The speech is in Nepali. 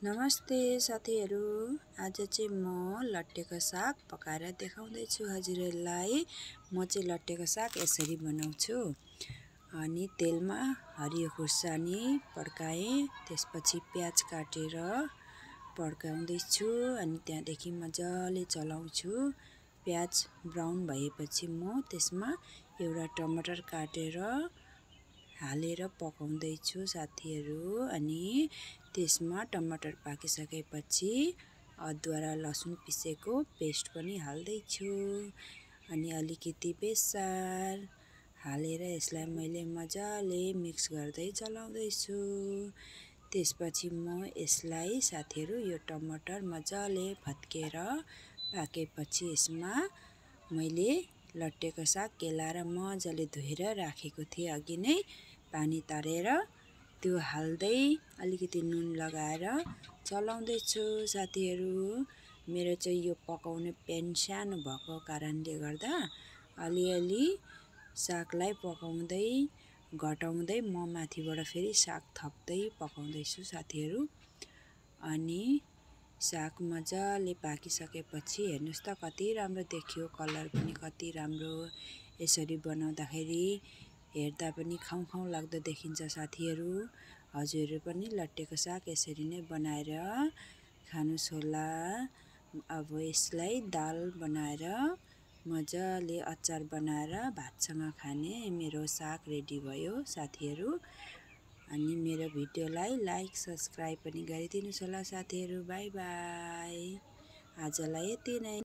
नमस्ते साथीहरू, आज चाहिँ म लट्टेको साग पकाएर देखाउँदै छु हजुरहरूलाई। म चाहिँ लट्टेको साग यसरी बनाउँछु। अनि तेलमा हरियो खुर्सानी पड्काएँ, त्यसपछि प्याज काटेर पड्काउँदै छु अनि त्यहाँदेखि मजाले चलाउँछु। प्याज ब्राउन भएपछि म त्यसमा एउटा टमाटर काटेर हालेर पकाउँदै छु साथीहरू। अनि त्यसमा टमाटर पाकिसकेपछि अदुवा र लसुन पिसेको पेस्ट पनि हाल्दै छु अनि अलिकति बेसार हालेर यसलाई मैले मजाले मिक्स गर्दै चलाउँदै छु। त्यसपछि म यसलाई साथीहरू यो टमाटर मजाले भत्केर पाकेपछि यसमा मैले लट्टेको साग केलाएर मजाले धोएर राखेको थिएँ अघि नै पानी तारेर, त्यो हाल्दै अलिकति नुन लगाएर चलाउँदै छु साथीहरू। मेरो चाहिँ यो पकाउने प्यान सानो भएको कारणले गर्दा अलिअलि सागलाई पकाउँदै घटाउँदै म माथिबाट फेरि साग थप्दै पकाउँदैछु साथीहरू। अनि साग मजाले पाकिसकेपछि हेर्नुहोस् त कति राम्रो देखियो, कलर पनि कति राम्रो। यसरी बनाउँदाखेरि हेर्दा पनि खाउँ खाउँ लाग्दो देखिन्छ साथीहरू। हजुरहरू पनि लट्टेको साग यसरी नै बनाएर खानुहोस् होला। अब यसलाई दाल बनाएर मजाले अचार बनाएर भातसँग खाने मेरो साग रेडी भयो साथीहरू। अनि मेरो भिडियोलाई लाइक सब्सक्राइब पनि गरिदिनुहोस् होला साथीहरू। By by. आजलाई यति नै।